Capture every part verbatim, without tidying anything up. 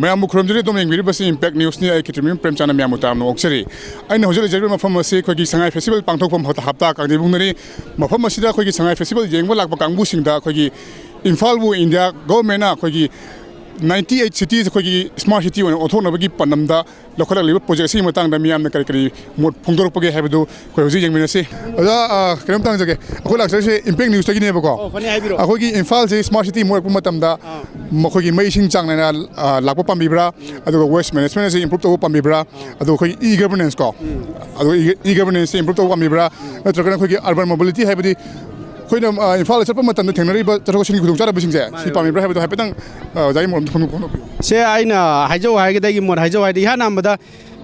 ꯃꯌꯥꯝꯕꯨ ꯈꯨꯔꯨꯝꯖꯔꯤ꯫ ꯑꯗꯨꯝ ꯌꯦꯡꯕꯤꯔꯤꯕꯁꯤ ꯏꯝꯄꯦꯛ ꯅ꯭ꯌꯨꯁꯅꯤ꯫ ꯑꯩ ꯈꯦꯇ꯭ꯔꯤꯃꯌꯨꯝ ꯄ꯭ꯔꯦꯝꯆꯥꯟꯅ ꯃꯌꯥꯝꯕꯨ ꯇꯔꯥꯝꯅ ꯑꯣꯛꯆꯔꯤ꯫ ꯑꯩꯅ ꯍꯧꯖꯤꯛ ꯂꯩꯖꯔꯤꯕ ꯃꯐꯝ ꯑꯁꯤ ꯑꯩꯈꯣꯏꯒꯤ ꯁꯉꯥꯏ ꯐꯦꯁꯇꯤꯚꯦꯜ ꯄꯥꯡꯊꯣꯛꯐꯝ ꯍꯞꯇꯥ ꯀꯥꯡꯖꯩꯕꯨꯡꯗꯅꯤ꯫ ꯃꯐꯝ ꯑꯁꯤꯗ ꯑꯩꯈꯣꯏꯒꯤ ꯁꯉꯥꯏ ꯐꯦꯁꯇꯤꯚꯦꯜ ꯌꯦꯡꯕ ꯂꯥꯛꯄ ꯀꯥꯡꯕꯨꯁꯤꯡꯗ ꯑꯩꯈꯣꯏꯒꯤ ꯏꯝꯐꯥꯜꯕꯨ ꯏꯟꯗꯤꯌꯥ ꯒꯣꯚꯔꯟꯃꯦꯟꯠꯅ ꯑꯩꯈꯣꯏꯒꯤ ninety eight cities ꯑꯩꯈꯣꯏꯒꯤ ꯁ꯭ꯃꯥꯔꯠ ꯁꯤꯇꯤ ꯑꯣꯏꯅ ꯑꯣꯟꯊꯣꯛꯅꯕꯒꯤ ꯄꯥꯟꯗꯝꯗ ꯂꯧꯈꯠꯂꯛꯂꯤꯕ ꯄ꯭ꯔꯣꯖꯦꯛ ꯑꯁꯤꯒꯤ ꯃꯇꯥꯡꯗ ꯃꯤꯌꯥꯝꯅ ꯀꯔꯤ ꯀꯔꯤ ꯃꯣꯠ ꯐꯣꯡꯗꯣꯔꯛꯄꯒꯦ ꯍꯥꯏꯕꯗꯨ ꯑꯩꯈꯣꯏ ꯍꯧꯖꯤꯛ ꯌꯦꯡꯃꯤꯟꯅꯁꯤ꯫ ꯑꯣꯖꯥ, ꯑ, ꯀꯩꯅꯣꯝꯇ ꯍꯪꯖꯒꯦ꯫ ꯑꯩꯈꯣꯏ ꯂꯥꯛꯆꯔꯤꯁꯦ ꯏꯝꯄꯦꯛ ꯅ꯭ꯌꯨꯁꯇꯒꯤꯅꯦꯕꯀꯣ꯫ ꯑꯣ, ꯐꯅꯤ, ꯍꯥꯏꯕꯤꯔꯛꯑꯣ꯫ ꯑꯩꯈꯣꯏꯒꯤ ꯏꯝꯐꯥꯜꯁꯦ ꯁ꯭ꯃꯥꯔꯠ ꯁꯤꯇꯤ ꯑꯃ ꯑꯣꯏꯔꯛꯄ ꯃꯇꯝꯗ ꯑꯥ꯫ ꯃꯈꯣꯏꯒꯤ ꯃꯩ ꯏꯁꯤꯡ ꯆꯥꯡ ꯅꯥꯏꯅ, ꯑ, ꯂꯥꯛꯄ ꯄꯥꯝꯕꯤꯕ꯭ꯔꯥ? ꯎꯝ꯫ ꯑꯗꯨꯒ ꯋꯦꯁ ꯃꯦꯅꯦꯖꯃꯦꯟ ꯑꯁꯤ ꯏꯝꯄ꯭ꯔꯨꯞ ꯇꯧꯕ ꯄꯥꯝꯕꯤꯕ꯭ꯔꯥ? ꯑꯥ꯫ ꯑꯗꯨꯒ ꯑꯩꯈꯣꯏꯒꯤ ꯏ ꯒꯕꯔꯅꯦꯟꯁ ꯀꯣ, ꯎꯝ꯫ ꯑꯗꯨꯒ ꯏ, ꯏ ꯒꯕꯔꯅꯦꯟꯁꯁꯤ ꯏꯝꯄ꯭ꯔꯨꯞ ꯇꯧꯕ ꯄꯥꯝꯕꯤꯕ꯭ꯔꯥ? ꯎꯝ꯫ ꯅꯠꯇ꯭ꯔꯒꯅ ꯑꯩꯈꯣꯏꯒꯤ ꯑꯔꯕꯟ ꯃꯣꯕꯤꯂꯤꯇꯤ ꯍꯥꯏꯕꯗꯤ ꯑꯩꯈꯣꯏꯅ, ꯑ, ꯏꯝꯐꯥꯜꯗ ꯆꯠꯄ ꯃꯇꯝꯗ ꯊꯦꯡꯅꯔꯤꯕ ꯆꯠꯊꯣꯛ ꯆꯠꯁꯤꯟꯒꯤ ꯈꯨꯗꯣꯡꯆꯥꯗꯕꯁꯤꯡꯁꯦ ꯃꯥꯅꯦ, ꯁꯤ ꯃꯥꯅꯦ꯫ ꯄꯥꯝꯕꯤꯕ꯭ꯔꯥ ꯍꯥꯏꯕꯗꯣ ꯍꯥꯏꯐꯦꯠꯇꯪ, ꯑ, ꯑꯣꯖꯥꯒꯤ ꯃꯣꯠ ꯑꯝꯇ ꯐꯣꯡꯗꯣꯛ-, ꯐꯣꯡꯗꯣꯛꯄꯤꯌꯨ꯫ ꯁꯦ, ꯑꯩꯅ ꯍꯥꯏꯖꯧ ꯍꯥꯏꯔꯒꯗꯤ ꯑꯩꯒꯤ ꯃꯣꯠ ꯍꯥꯏꯖꯧ ꯍꯥꯏꯔꯗꯤ ꯏꯍꯥꯟ ꯑꯍꯥꯟꯕꯗ,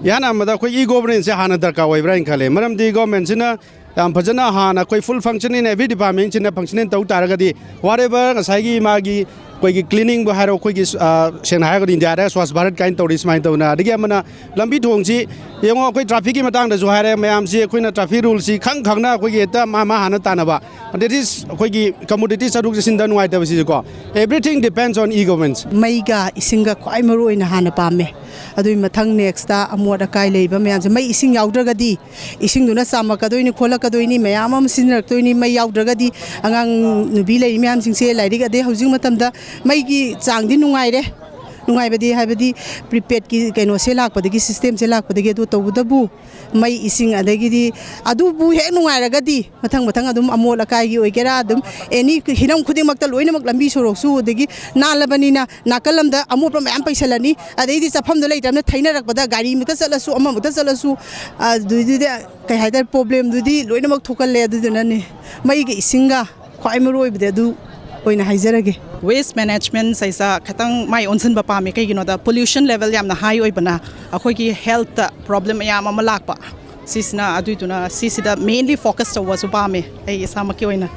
ꯏꯍꯥꯟ ꯑꯍꯥꯟꯕꯗ ꯑꯩꯈꯣꯏ ꯏ ꯒꯣꯕꯔꯅꯦꯟꯁꯁꯦ ꯍꯥꯟꯅ ꯗꯔꯀꯥꯔ ꯑꯣꯏꯕ꯭ꯔꯥ ꯍꯥꯏꯅ ꯈꯜꯂꯦ꯫ ꯃꯔꯝꯗꯤ ꯒꯣꯕꯔꯃꯦꯟꯁꯤꯅ ꯌꯥꯝ ꯐꯖꯅ ꯍꯥꯟꯅ ꯑꯩꯈꯣꯏ full function in every department ꯁꯤꯅ function ꯇꯧ ꯇꯥꯔꯒꯗꯤ, whatever ꯉꯁꯥꯏꯒꯤ ꯃꯥꯒꯤ ꯑꯩꯈꯣꯏꯒꯤ cleaning ꯕꯨ ꯍꯥꯏꯔꯣ, ꯑꯩꯈꯣꯏꯒꯤ, ꯑ, ꯁꯦꯡꯅ ꯍꯥꯏꯔꯒꯗꯤ ꯏꯟꯗꯤꯌꯥꯗ ꯁ꯭ꯋꯥꯁ ꯚꯥꯔꯠ ꯀꯥꯏꯅ ꯇꯧꯔꯤ ꯁꯨꯃꯥꯏꯅ ꯇꯧꯅ꯫ ꯑꯗꯒꯤ ꯑꯃꯅ ꯂꯝꯕꯤ ꯊꯣꯡꯁꯤ ꯌꯦꯡꯉꯣ, ꯑꯩꯈꯣꯏ ꯇ꯭ꯔꯥꯐꯤꯛꯀꯤ ꯃꯇꯥꯡꯗꯁꯨ ꯍꯥꯏꯔꯦ, ꯃꯌꯥꯝꯁꯤ ꯑꯩꯈꯣꯏꯅ ꯇ꯭ꯔꯥꯐꯤꯛ ꯔꯨꯜꯁꯤ ꯈꯪ ꯈꯪꯅ ꯑꯩꯈꯣꯏꯒꯤ ꯍꯦꯛꯇ ꯃꯥ, ꯃꯥ ꯍꯥꯟꯅ ꯇꯥꯟꯅꯕ꯫ That is ꯑꯩꯈꯣꯏꯒꯤ commodity ꯆꯠꯊꯣꯛ ꯆꯠꯁꯤꯟꯗ ꯅꯨꯡꯉꯥꯏꯇꯕꯁꯤꯁꯨꯀꯣ꯫ Everything depends on e-governance꯫ ꯃꯩꯒ ꯏꯁꯤꯡꯒ ꯈ꯭ꯋꯥꯏ ꯃꯔꯨ ꯑꯣꯏꯅ ꯍꯥꯟꯅ ꯄꯥꯝꯃꯦ꯫ ꯑꯗꯨꯒꯤ ꯃꯊꯪ next ꯑꯃꯣꯠ ꯑꯀꯥꯏ ꯂꯩꯕ ꯃꯌꯥꯝꯁꯦ, ꯃꯩ ꯏꯁꯤꯡ ꯌꯥꯎꯗ꯭ꯔꯒꯗꯤ ꯏꯁꯤꯡꯗꯨꯅ ꯆꯥꯝꯃꯛꯀꯗꯣꯏꯅꯤ, ꯈꯣꯠꯂꯛꯀꯗꯣꯏꯅꯤ, ꯃꯌꯥꯝ ꯑꯃ ꯁꯤꯖꯤꯟꯅꯔꯛꯇꯣꯏꯅꯤ꯫ ꯃꯩ ꯌꯥꯎꯗ꯭ꯔꯒꯗꯤ ꯑꯉꯥꯡ ꯅꯨꯄꯤ ꯂꯩꯔꯤ ꯃꯌꯥꯝꯁꯤꯡꯁꯦ ꯂꯥꯏꯔꯤꯛ, ꯑꯗꯩ ꯍꯧꯖꯤꯛ ꯃꯇꯝꯗ ꯃꯩꯒꯤ ꯆꯥꯡꯗꯤ ꯅꯨꯡꯉꯥꯏꯔꯦ꯫ ꯅꯨꯡꯉꯥꯏꯕꯗꯤ ꯍꯥꯏꯕꯗꯤ prepaid ꯀꯤ ꯀꯩꯅꯣꯁꯦ ꯂꯥꯛꯄꯗꯒꯤ, system ꯁꯦ ꯂꯥꯛꯄꯗꯒꯤ꯫ ꯑꯗꯨ ꯇꯧꯕꯇꯕꯨ ꯃꯩ, ꯏꯁꯤꯡ, ꯑꯗꯒꯤꯗꯤ ꯑꯗꯨꯕꯨ ꯍꯦꯛ ꯅꯨꯡꯉꯥꯏꯔꯒꯗꯤ ꯃꯊꯪ ꯃꯊꯪ ꯑꯗꯨꯝ ꯑꯃꯣꯠ ꯑꯀꯥꯏꯒꯤ ꯑꯣꯏꯒꯦꯔꯥ, ꯑꯗꯨꯝ any ꯍꯤꯔꯝ ꯈꯨꯗꯤꯡꯃꯛꯇ ꯂꯣꯏꯅꯃꯛ ꯂꯝꯕꯤ ꯁꯣꯔꯣꯛꯁꯨ ꯑꯗꯒꯤ ꯅꯥꯜꯂꯕꯅꯤꯅ ꯅꯥꯀꯜ ꯑꯃꯗ ꯑꯃꯣꯠꯄ ꯃꯌꯥꯝ ꯄꯩꯁꯜꯂꯅꯤ꯫ ꯑꯗꯩꯗꯤ ꯆꯠꯐꯝꯗꯣ ꯂꯩꯇ꯭ꯔꯕꯅꯤꯅ ꯊꯩꯅꯔꯛꯄꯗ ꯒꯥꯔꯤꯃꯛꯇ ꯆꯠꯂꯁꯨ, ꯑꯃꯃꯛꯇ ꯆꯠꯂꯁꯨ, ꯑꯗꯨꯏꯗꯨꯗꯤ ꯀꯩ ꯍꯥꯏꯇꯥꯔꯦ, problem ꯗꯨꯗꯤ ꯂꯣꯏꯅꯃꯛ ꯊꯣꯛꯀꯜꯂꯦ꯫ ꯑꯗꯨꯗꯨꯅꯅꯦ ꯃꯩꯒ ꯏꯁꯤꯡꯒ ꯈ꯭ꯋꯥꯏ ꯃꯔꯨ ꯑꯣꯏꯕꯗꯤ ꯑꯗꯨ ꯑꯣꯏꯅ ꯍꯥꯏꯖꯔꯒꯦ꯫ Waste management ꯁꯤꯗ ꯈꯤꯇꯪ ꯃꯥꯏ ꯑꯣꯟꯁꯤꯟꯕ ꯄꯥꯝꯃꯤ꯫ ꯀꯩꯒꯤꯅꯣꯗ pollution level ꯌꯥꯝꯅ high ꯑꯣꯏꯕꯅ ꯑꯩꯈꯣꯏꯒꯤ health ꯇ problem ꯃꯌꯥꯝ ꯑꯃ ꯂꯥꯛꯄ꯫ ꯁꯤꯁꯤꯅ, ꯑꯗꯨꯏꯗꯨꯅ ꯁꯤꯁꯤꯗ mainly focus ꯇꯧꯕꯁꯨ ꯄꯥꯝꯃꯦ ꯑꯩ ꯏꯁꯥꯃꯛꯀꯤ ꯑꯣꯏꯅ꯫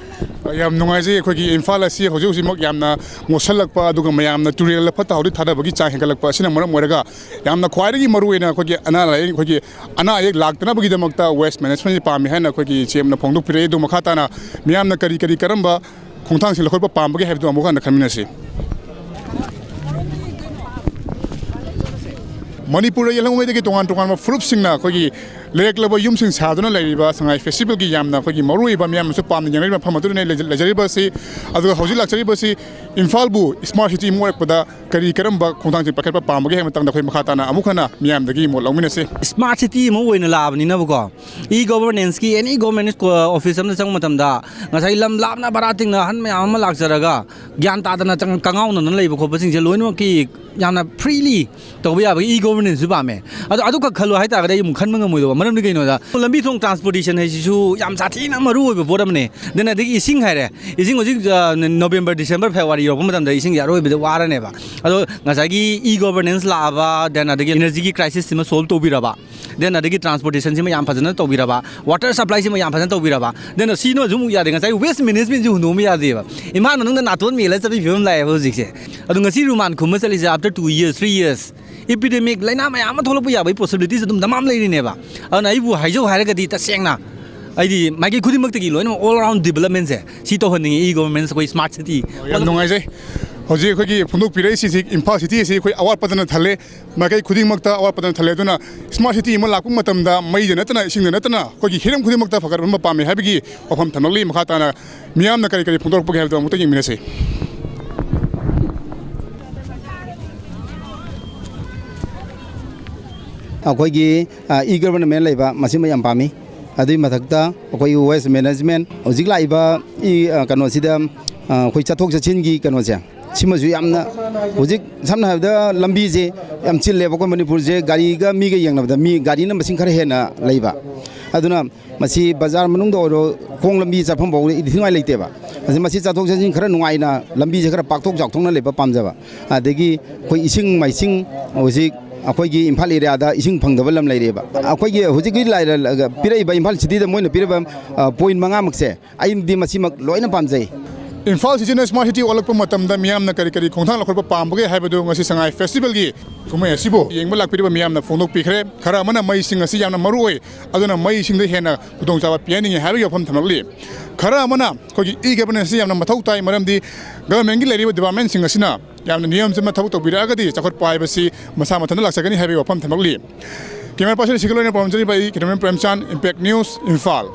ꯌꯥꯝ ꯅꯨꯡꯉꯥꯏꯖꯩ꯫ ꯑꯩꯈꯣꯏꯒꯤ ꯏꯝꯐꯥꯜ ꯑꯁꯤ ꯍꯧꯖꯤꯛ ꯍꯧꯖꯤꯛꯃꯛ ꯌꯥꯝꯅ ꯃꯣꯠꯁꯤꯜꯂꯛꯄ, ꯑꯗꯨꯒ ꯃꯌꯥꯝꯅ ꯇꯨꯔꯦꯜꯗ ꯐꯠꯇ ꯍꯥꯎꯗꯤ ꯊꯥꯗꯕꯒꯤ ꯆꯥꯡ ꯍꯦꯟꯒꯠꯂꯛꯄ ꯑꯁꯤꯅ ꯃꯔꯝ ꯑꯣꯏꯔꯒ ꯌꯥꯝꯅ ꯈ꯭ꯋꯥꯏꯗꯒꯤ ꯃꯔꯨꯑꯣꯏꯅ ꯑꯩꯈꯣꯏꯒꯤ ꯑꯅꯥ ꯂꯥꯏꯌꯦꯡ, ꯑꯩꯈꯣꯏꯒꯤ ꯑꯅꯥ ꯑꯌꯦꯛ ꯂꯥꯛꯇꯅꯕꯒꯤꯗꯃꯛꯇ waste management ꯁꯤ ꯄꯥꯝꯃꯤ ꯍꯥꯏꯅ ꯑꯩꯈꯣꯏꯒꯤ ꯏꯆꯦ ꯑꯃꯅ ꯐꯣꯡꯗꯣꯛꯄꯤꯔꯛꯏ꯫ ꯑꯗꯨ ꯃꯈꯥ ꯇꯥꯅ ꯃꯤꯌꯥꯝꯅ ꯀꯔꯤ ꯀꯔꯤ ꯀꯔꯝꯕ ꯈꯣꯡꯊꯥꯡꯁꯤꯡ ꯂꯧꯈꯠꯄ ꯄꯥꯝꯕꯒꯦ ꯍꯥꯏꯕꯗꯨ ꯑꯃꯨꯛ ꯍꯟꯅ ꯈꯟꯃꯤꯟꯅꯁꯤ꯫ ꯃꯅꯤꯄꯨꯔꯗ ꯌꯦꯜꯍꯧꯉꯩꯗꯒꯤ ꯇꯣꯉꯥꯟ ꯇꯣꯉꯥꯟꯕ ꯐꯨꯔꯨꯞꯁꯤꯡꯅ ꯑꯩꯈꯣꯏꯒꯤ ꯂꯩꯔꯛꯂꯕ ꯌꯨꯝꯁꯤꯡ ꯁꯥꯗꯨꯅ ꯂꯩꯔꯤꯕ ꯁꯉꯥꯏ ꯐꯦꯁꯇꯤꯚꯦꯜꯒꯤ ꯌꯥꯝꯅ ꯑꯩꯈꯣꯏꯒꯤ ꯃꯔꯨꯑꯣꯏꯕ, ꯃꯤꯌꯥꯝꯅꯁꯨ ꯄꯥꯝꯅ ꯌꯦꯡꯅꯔꯤꯕ ꯃꯐꯝ ꯑꯗꯨꯗꯅ ꯂꯩꯖ-, ꯂꯩꯖꯔꯤꯕ ꯑꯁꯤ꯫ ꯑꯗꯨꯒ ꯍꯧꯖꯤꯛ ꯂꯥꯛꯆꯔꯤꯕ ꯑꯁꯤ ꯏꯝꯐꯥꯜꯕꯨ ꯁ꯭ꯃꯥꯔꯠ ꯁꯤꯇꯤ ꯑꯃ ꯑꯣꯏꯔꯛꯄꯗ ꯀꯔꯤ ꯀꯔꯝꯕ ꯈꯣꯡꯊꯥꯡꯁꯤꯡ ꯄꯥꯏꯈꯠꯄ ꯄꯥꯝꯕꯒꯦ ꯍꯥꯏꯕ ꯃꯇꯥꯡꯗ ꯑꯩꯈꯣꯏ ꯃꯈꯥ ꯇꯥꯅ ꯑꯃꯨꯛ ꯍꯟꯅ ꯃꯤꯌꯥꯝꯗꯒꯤ ꯃꯣꯠ ꯂꯧꯃꯤꯟꯅꯁꯤ꯫ ꯁ꯭ꯃꯥꯔꯠ ꯁꯤꯇꯤ ꯑꯃ ꯑꯣꯏꯅ ꯂꯥꯛꯑꯕꯅꯤꯅꯕꯀꯣ, ꯏ ꯒꯣꯕꯔꯅꯦꯟꯁꯀꯤ ꯑꯦꯅꯤ ꯒꯣꯕꯔꯅꯦꯟꯁ ꯑꯣꯐꯤꯁ ꯑꯃꯗ ꯆꯪꯕ ꯃꯇꯝꯗ ꯉꯁꯥꯏ ꯂꯝ ꯂꯥꯞꯅ ꯚꯔꯥ ꯇꯤꯡꯅ ꯑꯍꯟ ꯃꯌꯥꯝ ꯑꯃ ꯂꯥꯛꯆꯔꯒ ꯒ꯭ꯌꯥꯟ ꯇꯥꯗꯅ ꯆꯪ-, ꯀꯉꯥꯎꯅꯅ ꯂꯩꯕ ꯈꯣꯠꯄꯁꯤꯡꯁꯦ ꯂꯣꯏꯅꯃꯛꯀꯤ ꯌꯥꯝꯅ ꯐ꯭ꯔꯤꯂꯤ ꯇꯧꯕ ꯌꯥꯕꯒꯤ ꯏ ꯒꯣꯕꯔꯅꯦꯟꯁꯁꯨ ꯄꯥꯝꯃꯦ꯫ ꯑꯗꯣ ꯑꯗꯨꯈꯛ ꯈꯜꯂꯣ ꯍꯥꯏꯇꯥꯔꯒꯗꯤ ꯑꯩ ꯑꯃꯨꯛ ꯈꯟꯕ ꯉꯝꯃꯣꯏꯗꯧꯕ꯫ ꯃꯔꯝꯗꯤ ꯀꯩꯅꯣꯗ, ꯂꯝꯕꯤ ꯊꯣꯡ ꯇ꯭ꯔꯥꯟꯁꯄꯣꯔꯇꯦꯁꯟ ꯍꯥꯏꯁꯤꯁꯨ ꯌꯥꯝ ꯁꯥꯊꯤꯅ ꯃꯔꯨ ꯑꯣꯏꯕ ꯄꯣꯠ ꯑꯃꯅꯦ꯫ Then ꯑꯗꯒꯤ ꯏꯁꯤꯡ ꯍꯥꯏꯔꯦ, ꯏꯁꯤꯡ ꯍꯧꯖꯤꯛ, ꯑ, ꯅꯣꯕꯦꯝꯕꯔ, ꯗꯤꯁꯦꯝꯕꯔ, ꯐꯦꯕꯋꯥꯔꯤ ꯌꯧꯔꯛꯄ ꯃꯇꯝꯗ ꯏꯁꯤꯡꯁꯦ ꯑꯔꯣꯏꯕꯗ ꯋꯥꯔꯅꯦꯕ꯫ ꯑꯗꯣ ꯉꯁꯥꯏꯒꯤ ꯏ ꯒꯣꯕꯔꯅꯦꯟꯁ ꯂꯥꯛꯑꯕ, then ꯑꯗꯒꯤ ꯏꯅꯔꯖꯤꯒꯤ ꯀ꯭ꯔꯥꯏꯁꯤꯁꯁꯤꯃ ꯁꯣꯜꯕ ꯇꯧꯕꯤꯔꯕ, then ꯑꯗꯒꯤ ꯇ꯭ꯔꯥꯟꯁꯄꯣꯔꯇꯦꯁꯟꯁꯤꯃ ꯌꯥꯝ ꯐꯖꯅ ꯇꯧꯕꯤꯔꯕ, ꯋꯥꯇꯔ ꯁꯄ꯭ꯂꯥꯏꯁꯤꯃ ꯌꯥꯝ ꯐꯖꯅ ꯇꯧꯕꯤꯔꯕ, then ꯁꯤꯅꯁꯨ ꯑꯃꯨꯛ ꯌꯥꯗꯦ, ꯉꯁꯥꯏ ꯋꯦꯁ ꯃꯦꯅꯦꯖꯃꯦꯟꯁꯤ ꯍꯨꯟꯗꯣꯛꯑꯝꯕ ꯌꯥꯗꯦꯕ꯫ ꯏꯝꯐꯥꯜ ꯃꯅꯨꯡꯗ ꯅꯥꯇꯣꯟ ꯃꯦꯜꯂ ꯆꯠꯄꯒꯤ ꯐꯤꯕꯝ ꯂꯥꯛꯑꯦꯕ ꯍꯧꯖꯤꯛꯁꯦ꯫ ꯑꯗꯣ ꯉꯁꯤ ꯔꯨꯃꯥꯟ ꯈꯨꯝꯕ ꯆꯠꯂꯤꯁꯦ after two years, three years, epidemic, ꯂꯥꯏꯅꯥ ꯃꯌꯥꯝ ꯑꯃ ꯊꯣꯛꯂꯛꯄ ꯌꯥꯕꯒꯤ ꯄꯣꯁꯤꯕꯤꯂꯤꯇꯤꯁ ꯑꯗꯨꯝ ꯗꯃꯥꯝ ꯂꯩꯔꯤꯅꯦꯕ꯫ ꯑꯗꯨꯅ ꯑꯩꯕꯨ ꯍꯥꯏꯖꯧ ꯍꯥꯏꯔꯒꯗꯤ, ꯇꯁꯦꯡꯅ ꯑꯩꯗꯤ ꯃꯥꯏꯀꯩ ꯈꯨꯗꯤꯡꯃꯛꯇꯒꯤ ꯂꯣꯏꯅꯃꯛ all around developmentꯁꯦ ꯁꯤ ꯇꯧꯍꯟꯅꯤꯡꯉꯤ, ꯏ ꯒꯣꯕꯔꯅꯦꯟꯁ ꯑꯩꯈꯣꯏ ꯁ꯭ꯃꯥꯔꯠ ꯁꯤꯇꯤ꯫ ꯌꯥꯝ ꯅꯨꯡꯉꯥꯏꯖꯩ꯫ ꯍꯧꯖꯤꯛ ꯑꯩꯈꯣꯏꯒꯤ ꯐꯣꯡꯗꯣꯛꯄꯤꯔꯛꯏꯁꯤ, ꯏꯝꯐꯥꯜ ꯁꯤꯇꯤ ꯑꯁꯤ ꯑꯩꯈꯣꯏ ꯑꯋꯥꯠꯄꯗꯅ ꯊꯜꯂꯦ, ꯃꯥꯏꯀꯩ ꯈꯨꯗꯤꯡꯃꯛꯇ ꯑꯋꯥꯠꯄꯗꯅ ꯊꯜꯂꯦ꯫ ꯑꯗꯨꯅ ꯁ꯭ꯃꯥꯔꯠ ꯁꯤꯇꯤ ꯑꯃ ꯂꯥꯛꯄ ꯃꯇꯝꯗ ꯃꯩꯗ ꯅꯠꯇꯅ, ꯏꯁꯤꯡꯗ ꯅꯠꯇꯅ, ꯑꯩꯈꯣꯏꯒꯤ ꯍꯤꯔꯝ ꯈꯨꯗꯤꯡꯃꯛꯇ ꯐꯒꯠꯍꯟꯕ ꯄꯥꯝꯃꯤ ꯍꯥꯏꯕꯒꯤ ꯋꯥꯐꯝ ꯊꯝꯂꯛꯂꯤ꯫ ꯃꯈꯥ ꯇꯥꯅ ꯃꯤꯌꯥꯝꯅ ꯀꯔꯤ ꯀꯔꯤ ꯐꯣꯡꯗꯣꯔꯛꯄꯒꯦ ꯍꯥꯏꯕꯗꯨ ꯑꯃꯨꯛꯇ ꯌꯦꯡꯃꯤꯟꯅꯁꯤ꯫ ꯑꯩꯈꯣꯏꯒꯤ, ꯑ, ꯏ ꯒꯕꯔꯅꯃꯦꯟ ꯂꯩꯕ, ꯃꯁꯤꯃ ꯌꯥꯝ ꯄꯥꯝꯃꯤ꯫ ꯑꯗꯨꯒꯤ ꯃꯊꯛꯇ ꯑꯩꯈꯣꯏꯒꯤ ꯋꯦꯁ ꯃꯦꯅꯦꯖꯃꯦꯟ, ꯍꯧꯖꯤꯛ ꯂꯥꯛꯏꯕ ꯏ, ꯑ, ꯀꯩꯅꯣꯁꯤꯗ, ꯑ, ꯑꯩꯈꯣꯏ ꯆꯠꯊꯣꯛ ꯆꯠꯁꯤꯟꯒꯤ ꯀꯩꯅꯣꯁꯦ, ꯁꯤꯃꯁꯨ ꯌꯥꯝꯅ, ꯍꯧꯖꯤꯛ ꯁꯝꯅ ꯍꯥꯏꯔꯕꯗ ꯂꯝꯕꯤꯁꯦ ꯌꯥꯝ ꯆꯤꯜꯂꯦꯕ ꯑꯩꯈꯣꯏ ꯃꯅꯤꯄꯨꯔꯁꯦ, ꯒꯥꯔꯤꯒ ꯃꯤꯒ ꯌꯦꯡꯅꯕꯗ ꯃꯤ, ꯒꯥꯔꯤꯅ ꯃꯁꯤꯡ ꯈꯔ ꯍꯦꯟꯅ ꯂꯩꯕ꯫ ꯑꯗꯨꯅ ꯃꯁꯤ ꯕꯖꯥꯔ ꯃꯅꯨꯡꯗ ꯑꯣꯏꯔꯣ, ꯈꯣꯡ ꯂꯝꯕꯤ ꯆꯠꯐꯝ ꯐꯥꯎꯕꯗ ꯏꯟꯊꯤ ꯅꯨꯡꯉꯥꯏ ꯂꯩꯇꯦꯕ꯫ ꯑꯁꯤ ꯃꯁꯤ ꯆꯠꯊꯣꯛ ꯆꯠꯁꯤꯟ ꯈꯔ ꯅꯨꯡꯉꯥꯏꯅ, ꯂꯝꯕꯤꯁꯦ ꯈꯔ ꯄꯥꯛꯊꯣꯛ ꯆꯥꯎꯊꯣꯛꯅ ꯂꯩꯕ ꯄꯥꯝꯖꯕ꯫ ꯑꯗꯒꯤ ꯑꯩꯈꯣꯏ ꯏꯁꯤꯡ ꯃꯥꯏꯁꯤꯡ ꯍꯧꯖꯤꯛ ꯑꯩꯈꯣꯏꯒꯤ ꯏꯝꯐꯥꯜ ꯑꯦꯔꯤꯌꯥꯗ ꯏꯁꯤꯡ ꯐꯪꯗꯕ ꯂꯝ ꯂꯩꯔꯦꯕ꯫ ꯑꯩꯈꯣꯏꯒꯤ ꯍꯧꯖꯤꯛꯀꯤ ꯂꯥꯏꯔ-, ꯄꯤꯔꯛꯏꯕ ꯏꯝꯐꯥꯜ ꯁꯤꯇꯤꯗ ꯃꯣꯏꯅ ꯄꯤꯔꯤꯕ, ꯑ, ꯄꯣꯏꯟ ꯃꯉꯥꯃꯛꯁꯦ ꯑꯩꯗꯤ ꯃꯁꯤꯃꯛ ꯂꯣꯏꯅ ꯄꯥꯝꯖꯩ꯫ ꯏꯝꯐꯥꯜ ꯁꯤꯇꯤꯅ ꯁ꯭ꯃꯥꯔꯠ ꯁꯤꯇꯤ ꯑꯣꯜꯂꯛꯄ ꯃꯇꯝꯗ ꯃꯤꯌꯥꯝꯅ ꯀꯔꯤ ꯀꯔꯤ ꯈꯣꯡꯊꯥꯡ ꯂꯧꯈꯠꯄ ꯄꯥꯝꯕꯒꯦ ꯍꯥꯏꯕꯗꯨ ꯉꯁꯤ ꯁꯉꯥꯏ ꯐꯦꯁꯇꯤꯚꯦꯜꯒꯤ ꯀꯨꯝꯍꯩ ꯑꯁꯤꯕꯨ ꯌꯦꯡꯕ ꯂꯥꯛꯄꯤꯔꯤꯕ ꯃꯤꯌꯥꯝꯅ ꯐꯣꯡꯗꯣꯛꯄꯤꯈ꯭ꯔꯦ꯫ ꯈꯔ ꯑꯃꯅ ꯃꯩꯁꯤꯡ ꯑꯁꯤ ꯌꯥꯝꯅ ꯃꯔꯨ ꯑꯣꯏ, ꯑꯗꯨꯅ ꯃꯩꯁꯤꯡꯗ ꯍꯦꯟꯅ ꯈꯨꯗꯣꯡꯆꯥꯕ ꯄꯤꯍꯟꯅꯤꯡꯉꯤ ꯍꯥꯏꯕꯒꯤ ꯋꯥꯐꯝ ꯊꯝꯂꯛꯂꯤ꯫ ꯈꯔ ꯑꯃꯅ ꯑꯩꯈꯣꯏꯒꯤ ꯏ ꯒꯕꯔꯅꯦꯟꯁ ꯑꯁꯤ ꯌꯥꯝꯅ ꯃꯊꯧ ꯇꯥꯏ, ꯃꯔꯝꯗꯤ ꯒꯚꯔꯟꯃꯦꯟꯠꯀꯤ ꯂꯩꯔꯤꯕ ꯗꯤꯄꯥꯔꯠꯃꯦꯟꯠꯁꯤꯡ ꯑꯁꯤꯅ ꯌꯥꯝꯅ ꯅꯤꯌꯝ ꯆꯨꯝꯅ ꯊꯕꯛ ꯇꯧꯕꯤꯔꯛꯑꯒꯗꯤ ꯆꯥꯎꯈꯠꯄ ꯍꯥꯏꯕꯁꯤ ꯃꯁꯥ ꯃꯊꯟꯇ ꯂꯥꯛꯆꯒꯅꯤ ꯍꯥꯏꯕꯒꯤ ꯋꯥꯐꯝ ꯊꯝꯂꯛꯂꯤ꯫ ꯀꯦꯃꯦꯔꯥ ꯄꯥꯔꯁꯟ ꯁꯤꯒꯜ ꯑꯣꯏꯅ ꯄꯥꯎꯗꯝꯖꯔꯤꯕ ꯑꯩ ꯀꯦꯃꯦꯔꯥꯃꯦꯟ ꯄ꯭ꯔꯦꯝꯆꯥꯟ, ꯏꯝꯄꯦꯛ ꯅ꯭ꯌꯨꯁ, ꯏꯝꯐꯥꯜ꯫